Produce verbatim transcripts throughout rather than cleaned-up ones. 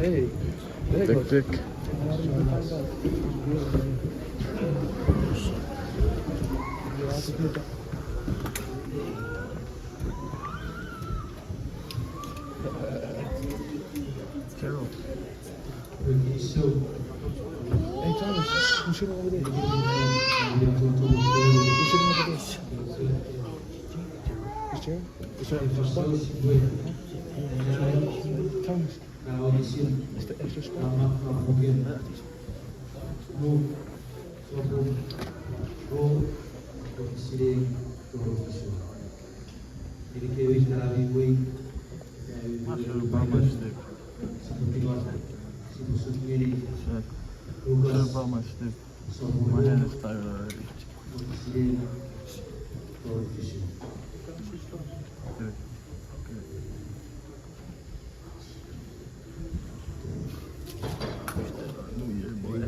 Hey, there you go. Tik, tik. Carol. Hey, Thomas, we should over there. We should over there. Is there? Is there a spot? Thomas. Is there extra spot? Sir, Thomas, dude. My hand is tired already. Good. Good. New Year, boy.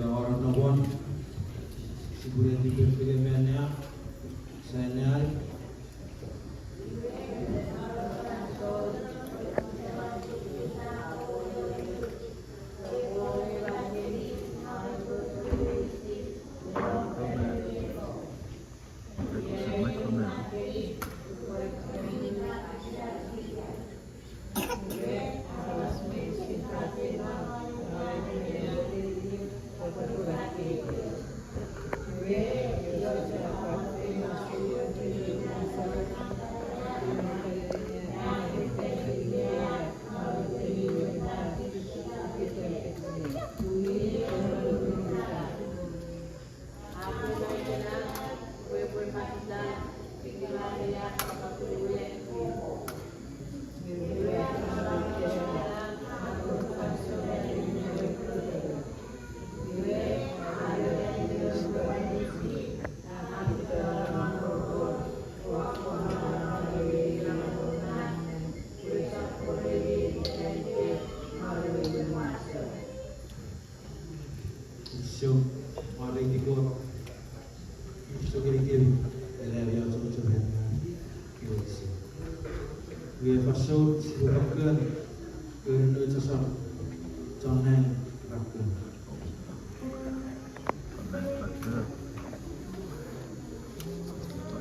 Kinisou, mwareiti Kot, kinisou ngenikemi, ena ami achocho ren ami kinisou. Iwe fansoun sipwe fakkun, kouno nouch asor, chon nang fakkun.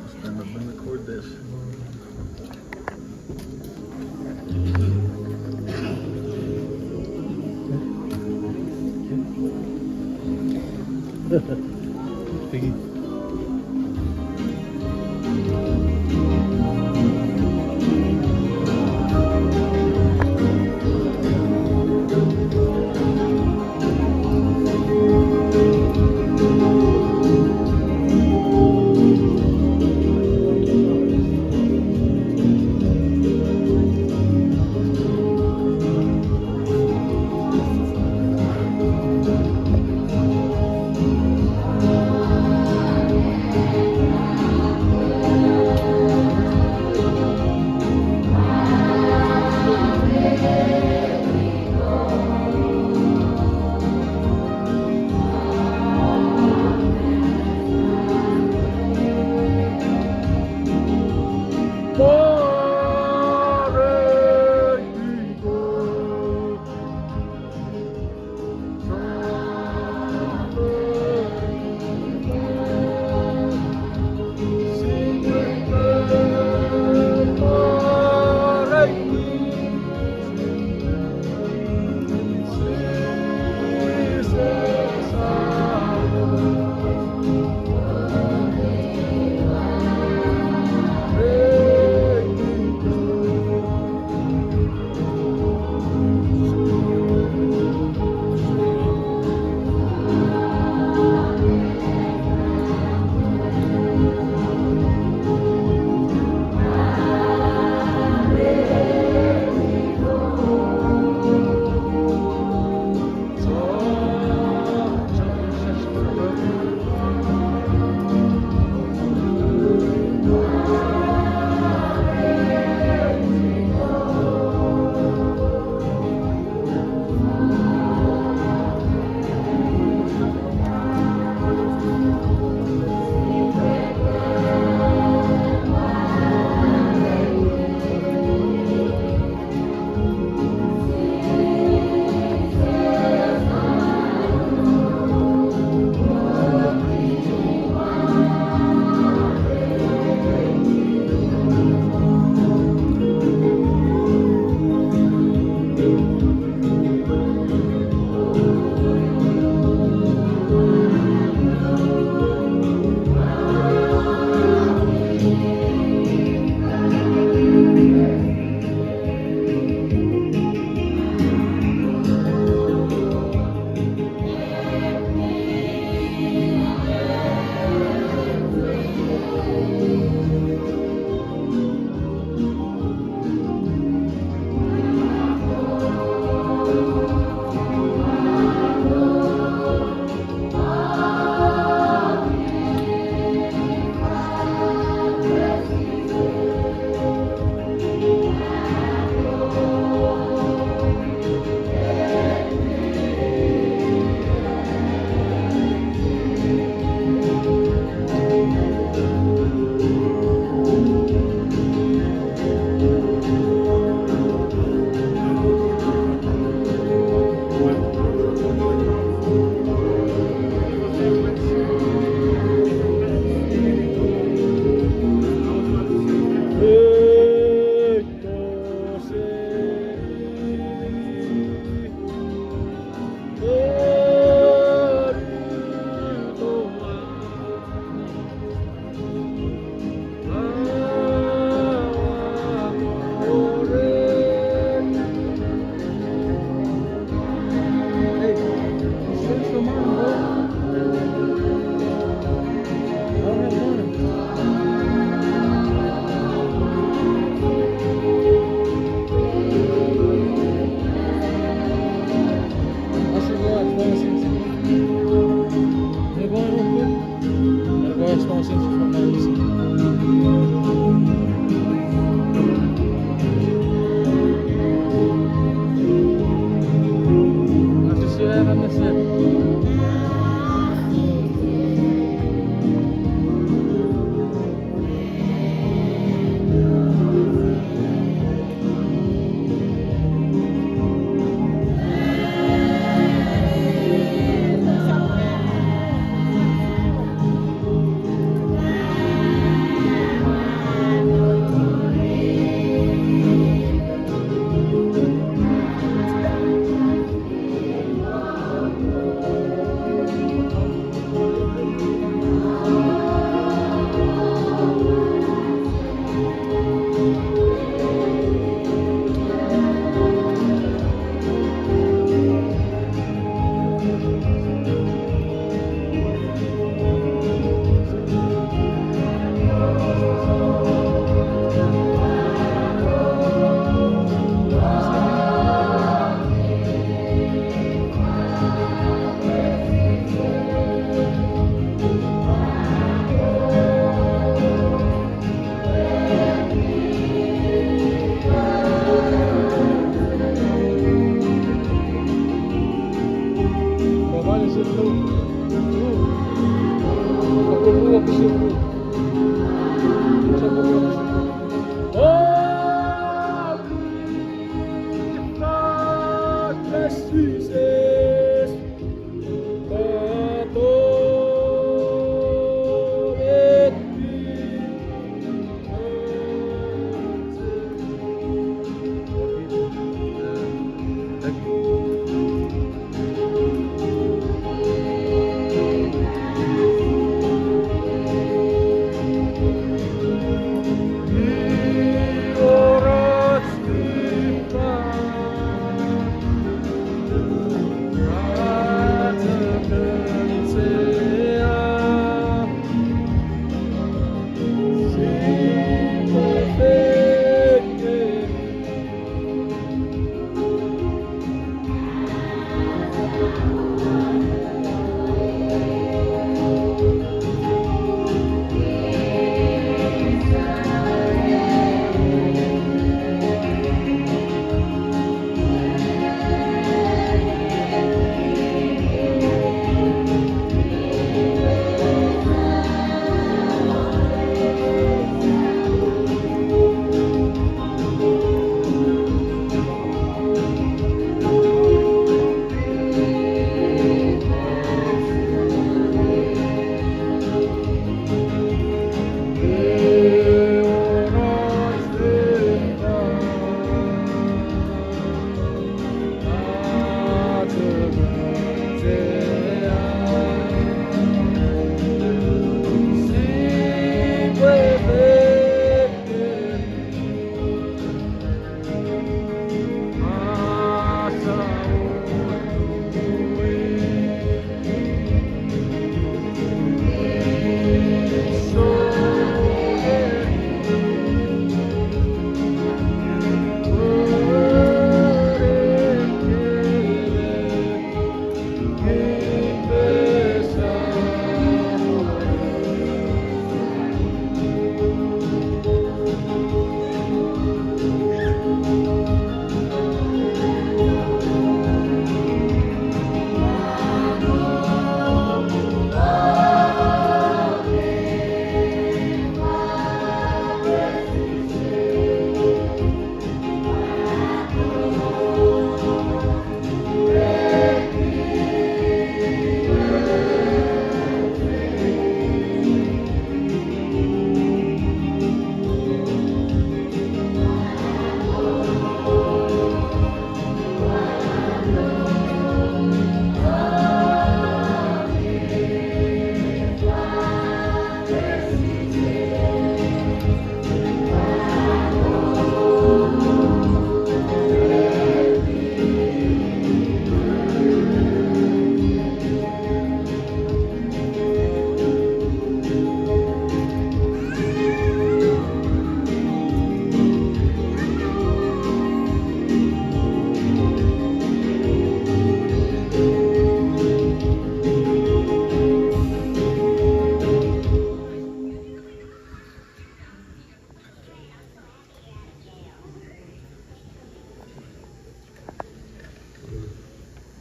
Stand up and record this. Piggy.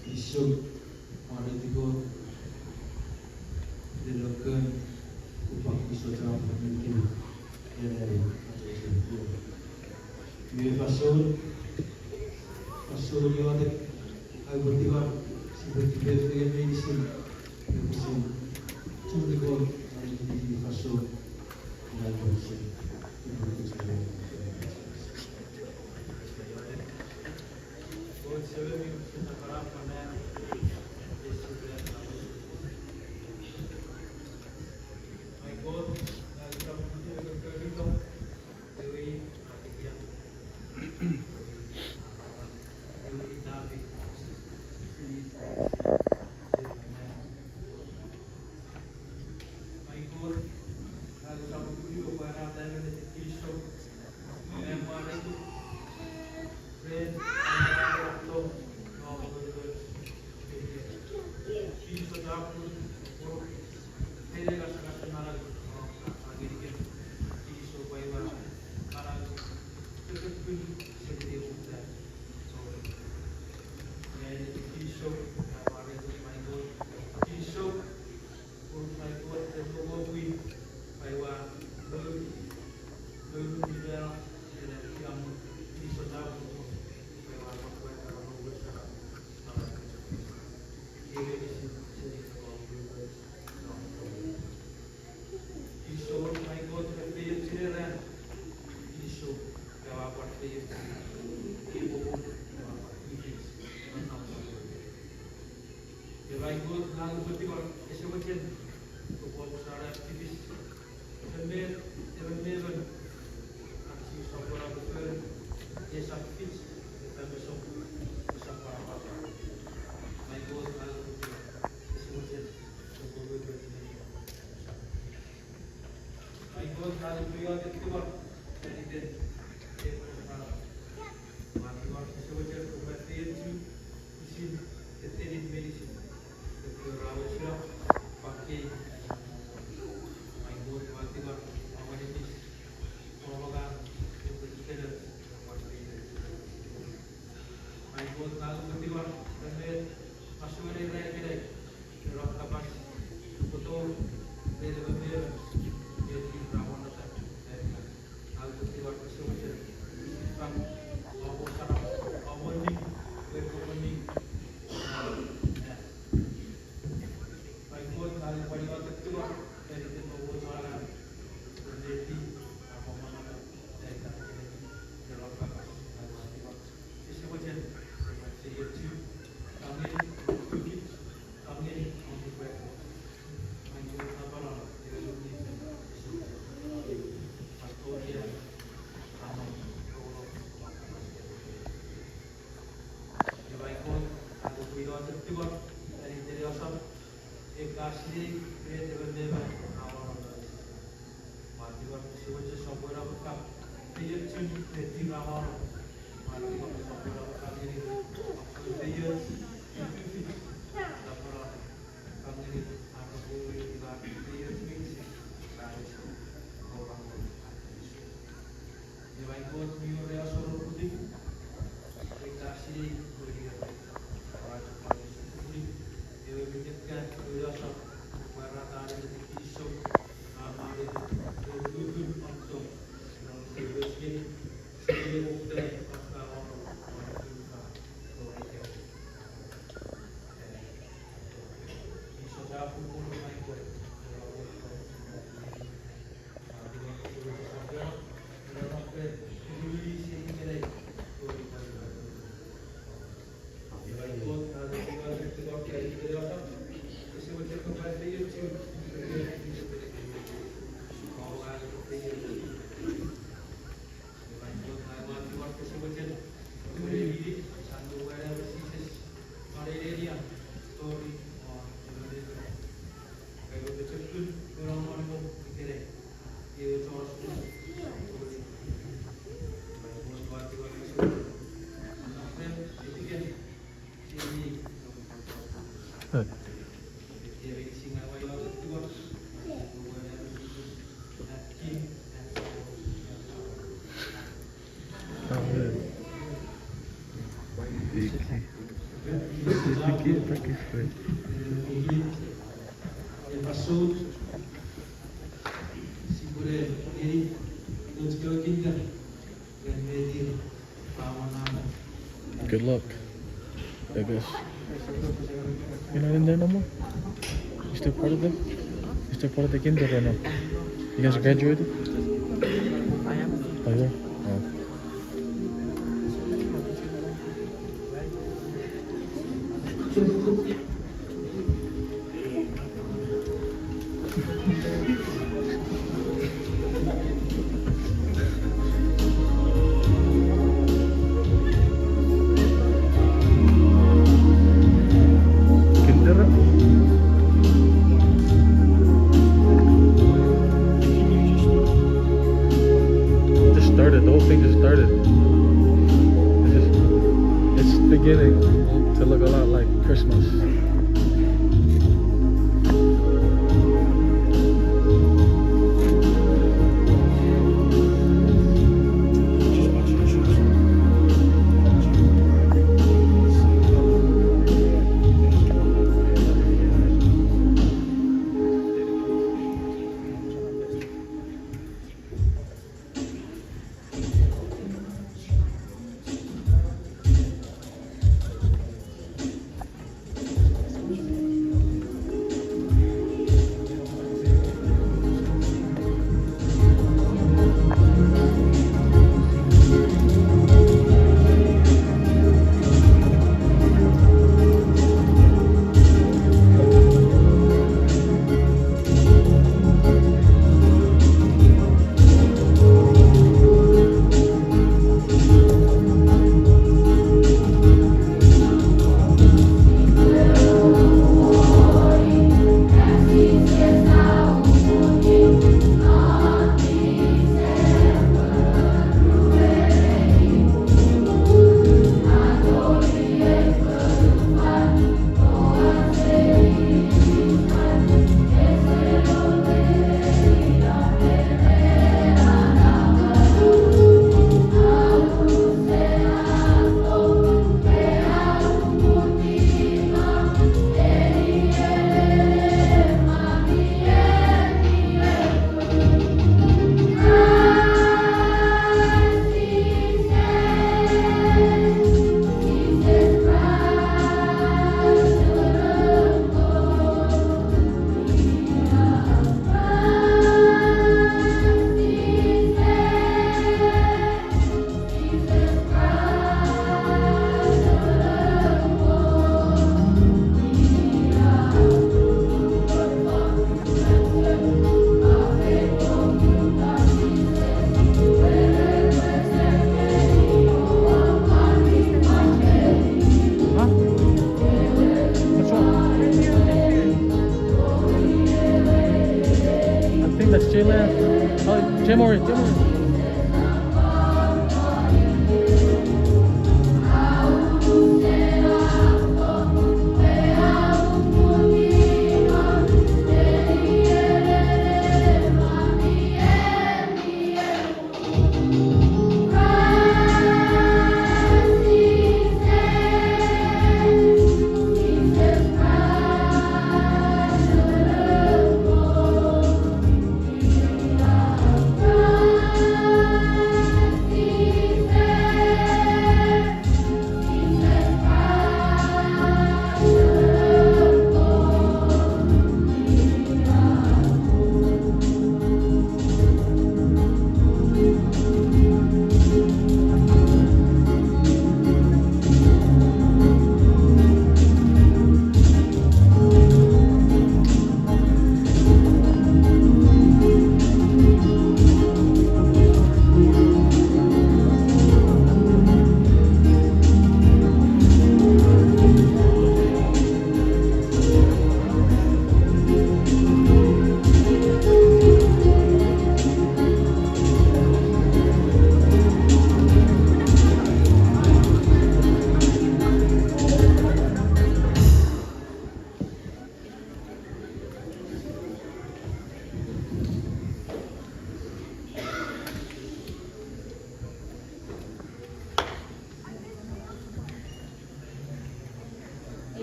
Kinisou, mwareiti Kot, le lokkun upwe kinisou chapur ngeni kemi, le neni, iwe fansoun, fansoun iotek, ai upwe tingor, sipwe tipeeu fengen meinisin, pwe pwisin churi Kot, mwareiti fansoun, ina pwisin, ina pwisin. Kot, ngang upwe tingor ren met masouen ei ran ikenai, ren om kapas, upwe tou ren emon me emon, met ra ammonata, ngang upwe tingor kose mochen, fang, omo sana, omo ning, we omo ning, a, a. Ua Kot, ngang upwe iotek tingor, ren iten omo sana, ren met ra ammonata, ren om kapas, ngang upwe tingor. Ese mochen, ese mochen, ese mochen, ese mochen, ese mochen, Iwe ai Kot, a, upwe iotek tingor, fan iten ei asam, ika sinei met emon me emon a ammonata. Ua tingor ese mochen sopweno me fang feiochun met ra ammonata. Ua tingor sopweno me fang ngeni, a, feioch, tufich, a, fang ngeni, a, feioch meinisin, a, Iwe ai Kot mi wor ei asor uputiw, ika sinei, ika, a, ach pwan sukuri, ewe mi tekka, ewe asor, pwarata ne kinisou, a, a, ewe ukukun om tong, non ewe seni, seni ewe ukta, a, a, a, a, a, a, Good luck. I guess. You're not in there no more? You still part of the, you still part of the kinder or no? You guys graduated? I am. Oh, yeah? Oh. Kinder? Just started. The whole thing just started. It's just, it's beginning to look a lot like Christmas.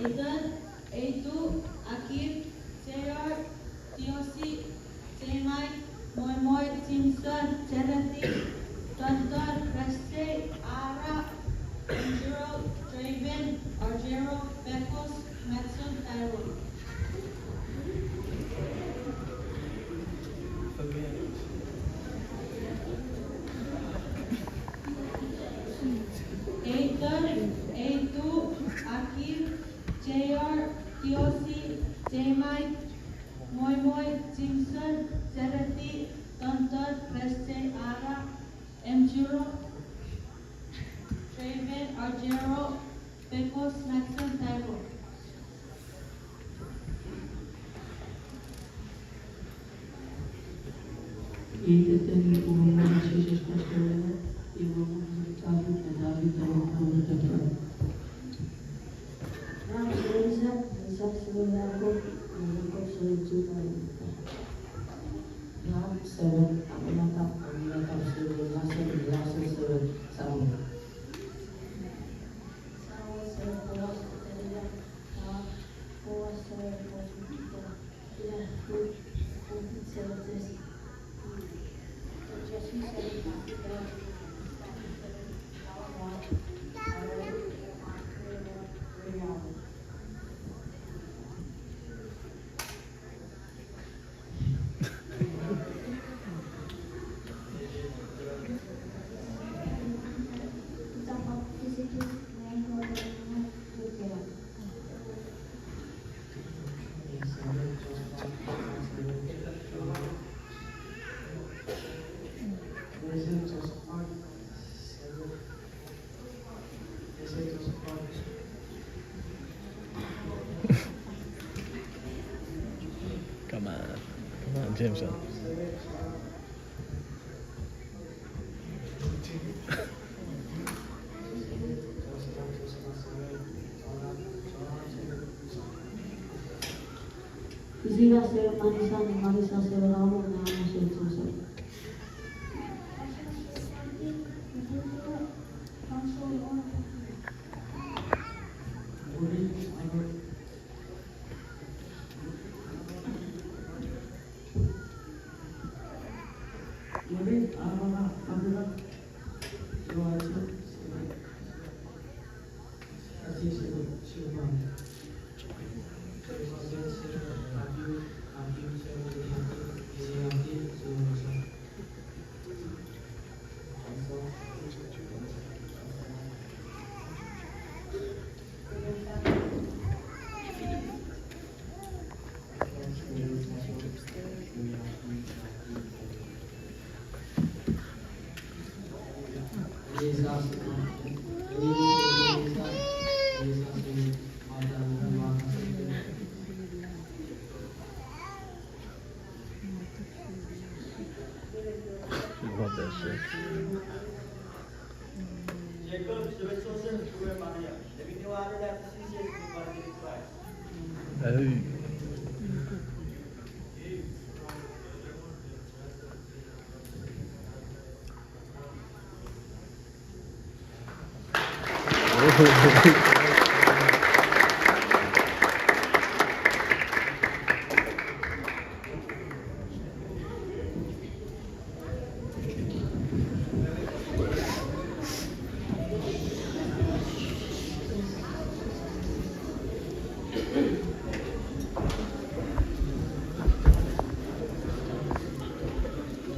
Eitan, Eitu, Akir, J R, Tiosi, Jemai, Moimoi, Jimson, Jereti, Tonton, Preste, Ara, Angelo, Draven, Argero, Pekos, Matson, Tyrone. Eitan, Eitu, Akir, J R, Tiosi, Jemai, Moimoi, Jimson, Jereti, Tonton, Preste, Ara, Angelo, Draven, Argero, Pekos, Matson, Tyrone. Iteiten Jises Kraist, iwe David, David, David, David. Ram seven, Isaac, Isaac seven, Jacob, Jacob seven, Judah. Ram seven, Aminadab, Aminadab seven, Lason, Lason seven, Samuel. Samuel seven, Boaz, Obadiah, Boaz seven, Obadiah. Come on. Come on, Jameson. Ziba seven, Manisa, Manisa seven, Amo, Amo seven, Joseph. Love that shit. Hey.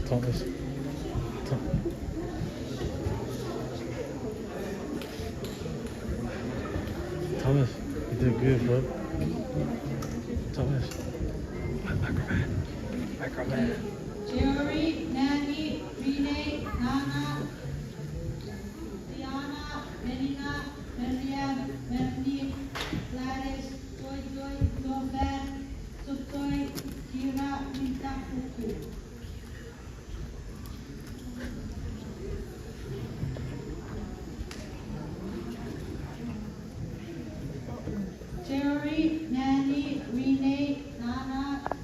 Thomas. Tho-, Thomas, you did good, bro. Thomas. Microman. Microman. Jerry, Maggie, Renee, Nana, Diana, Menina, Miriam, Melanie, Gladys, Joy Joy, Jovan, Sotoi, Kira, Minta, Kuku. Jerry, Nanny, Renee, Nana,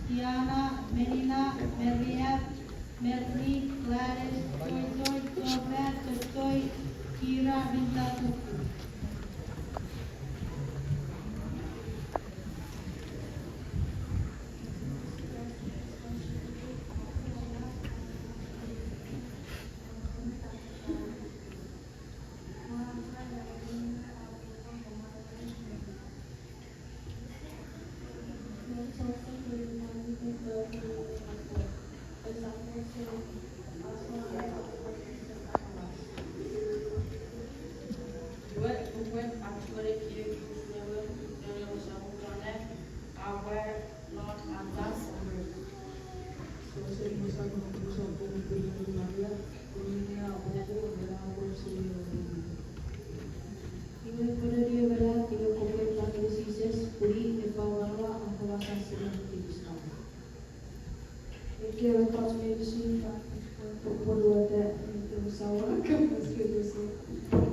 Kiana, Menina, Maria, Melanie, Gladys, Joy Joy, Jovan, Sotoi, Kira, Minta, Kuku. Upwe atuanekieku fonuer, fonuer ewe Samon Kot, a war non ata summer. Sose musa, musa, Maria, Iwe ponueni ewe rat, iwe kopwe pwan ngeni Jises, pun i epwe aua akoasa seni tipis. Ekkewe ekkoch meinisin, pwe, pwe, pwe, pwe, pwe, pwe, pwe, pwe, pwe, pwe, pwe, pwe, pwe,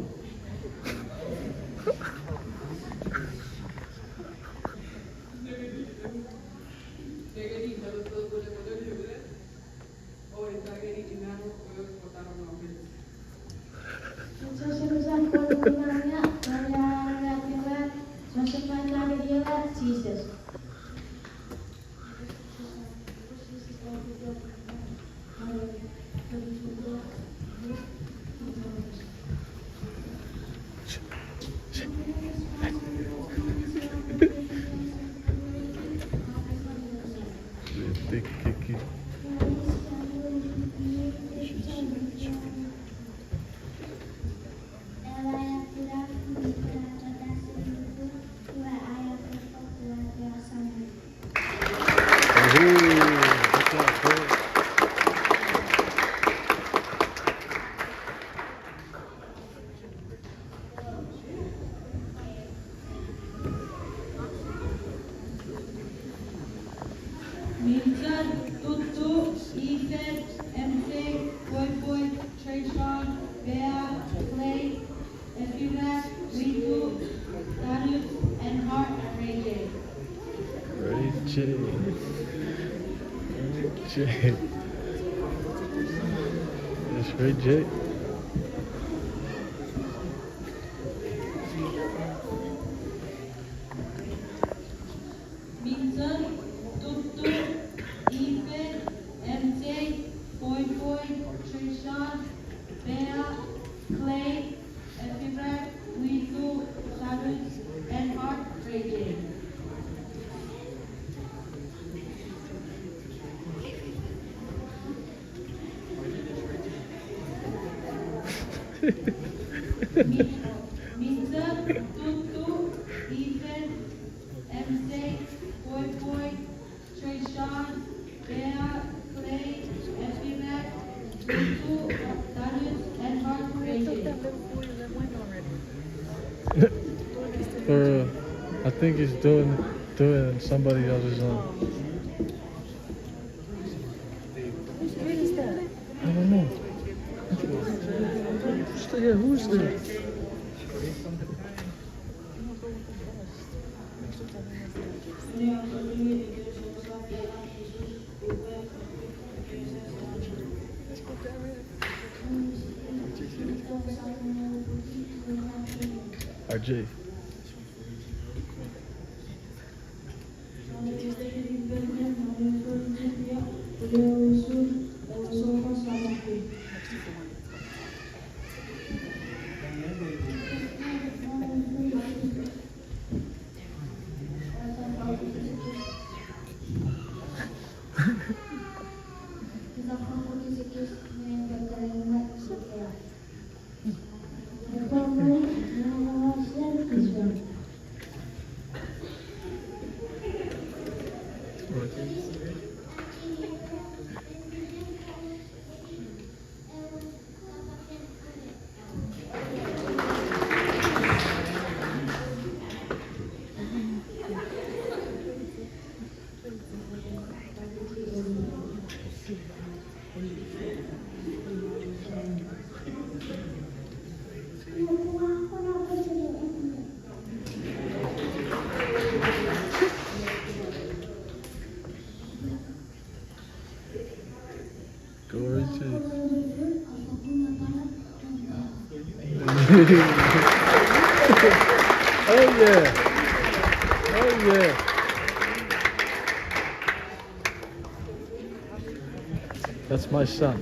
Minson, Tutu, Ethan, M J, Boy Boy, Trayshawn, Bea, Clay, Efira, Ritu, Darius, and Hart, Ray J. Ray J. Ray J. Yes, Ray J. Minson, Tutu, Ethan, M J, Boy Boy, Trayshawn, Bea, Clay, Efira, Ritu, Darius, and Hart, Ray J. Mi-, Minson, Tutu, Ethan, M J, Boy Boy, Trayshawn, Bea, Clay, Efira, Ritu, Darius, and Hart, Ray J. Uh, I think he's doing, doing somebody else's own. I don't know. Who's there? Who's there? R J. Glory to you. Oh, yeah. Oh, yeah. That's my son.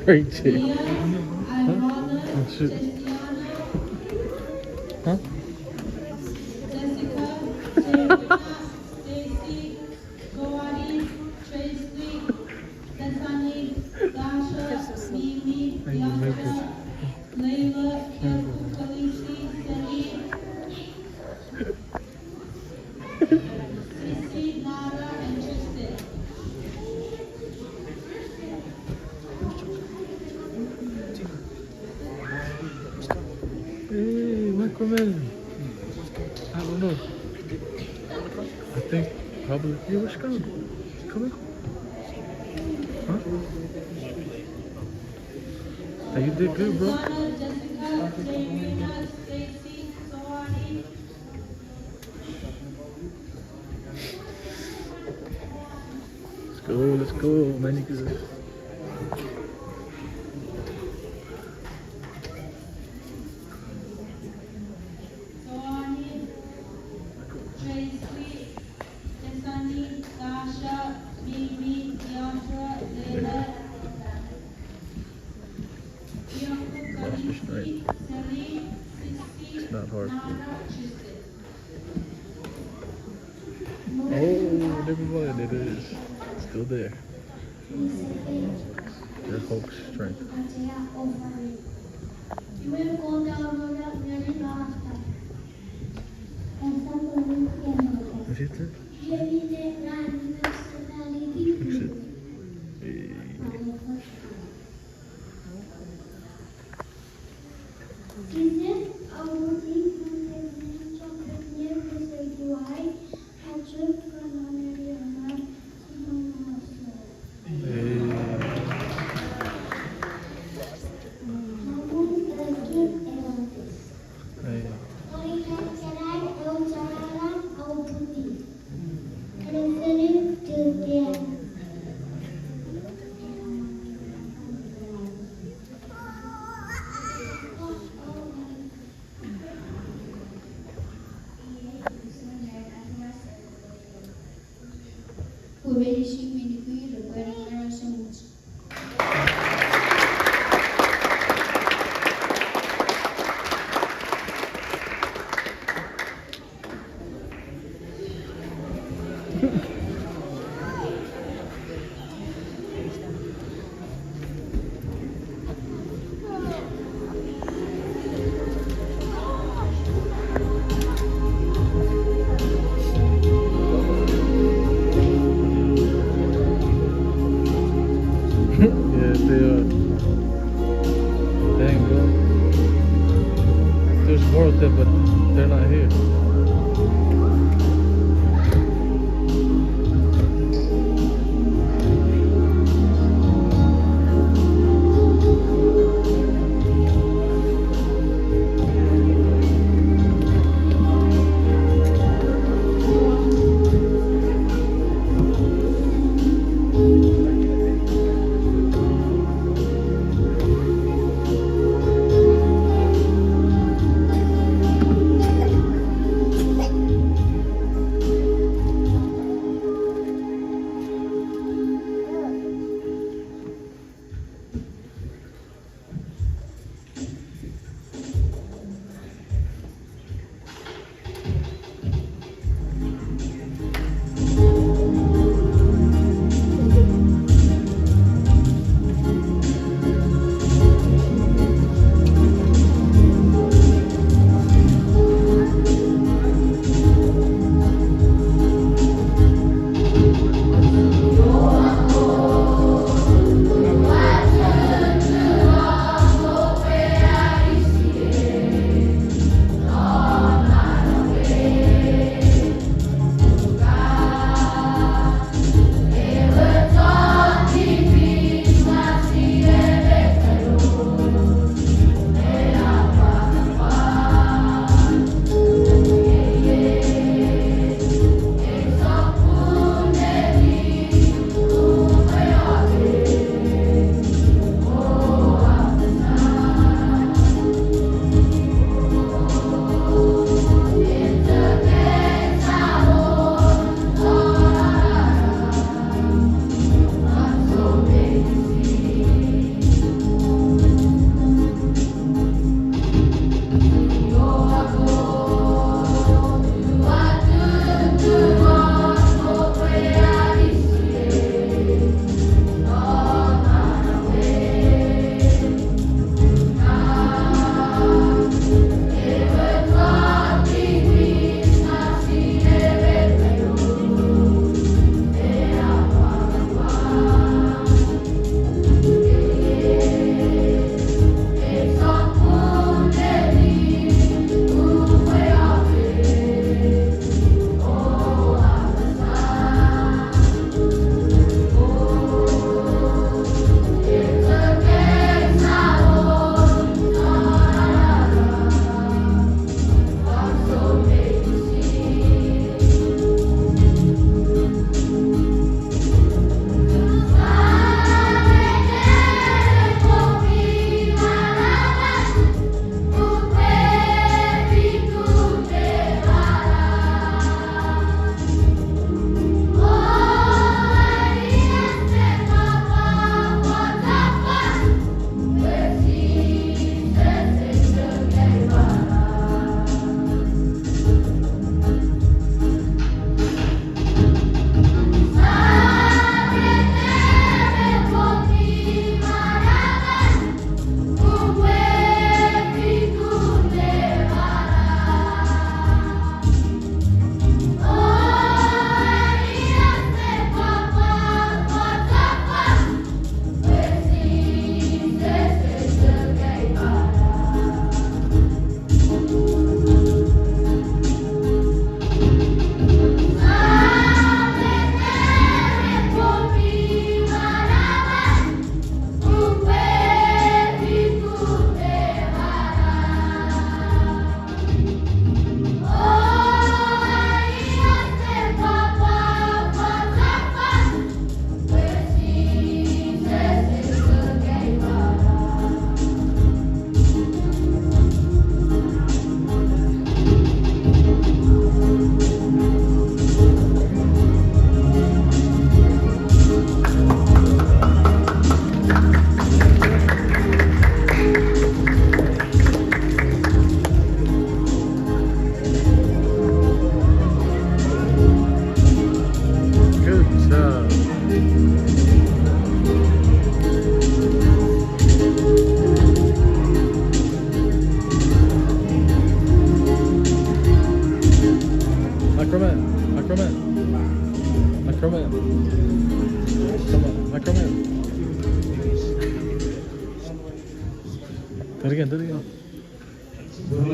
Great kid. Huh? Oh, shoot. Huh? Stacy, Joanne, Tracy, Bethany, Dasha, Mimi, Bianca, Layla, Come in. I don't know. I think probably. Hey, what's going on? Come in. Huh? Hey, you did good, bro. Let's go, let's go, my niggas. Johnny, Tracy, Tiffany, Sasha, Mimi, Deandra, Layla, Bianca, Khaleesi, Sally, Sissy, Nana, Tristan. Oh, never mind, it is still there. Their hope strength. Is it? Fix it. Hey. Yeah, they are. Dang, bro. There's more of them, but they're not here.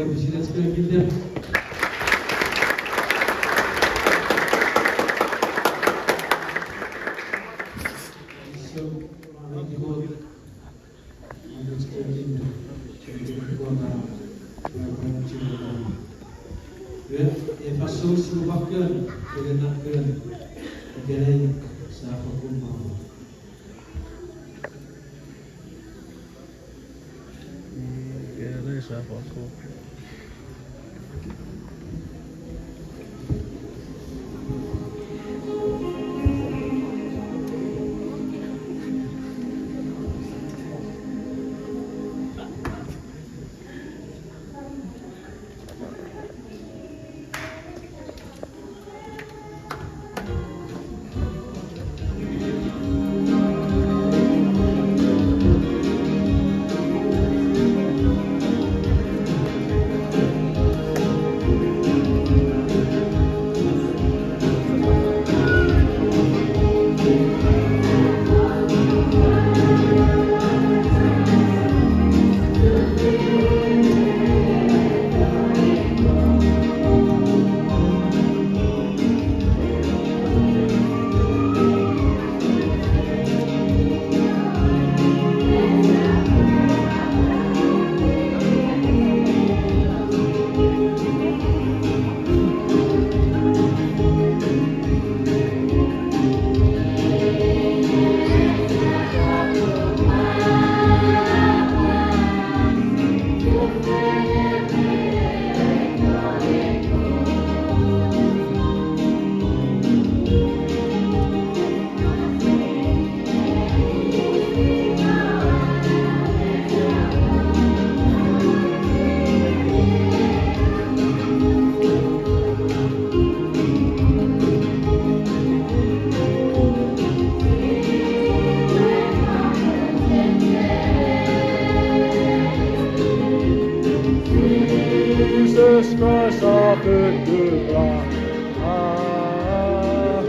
Pwisin ach kewe kinder. So, mwareiti Kot. Mwareiti Kot, mwareiti Kot, mwareiti Kot. Iwe, e fansoun sipwe pwan kon, pokiten a kon, ikenai sia fakkun pwapwa. Ikenai sia fakkun. Jesus Christ, our good, good rock. Ah,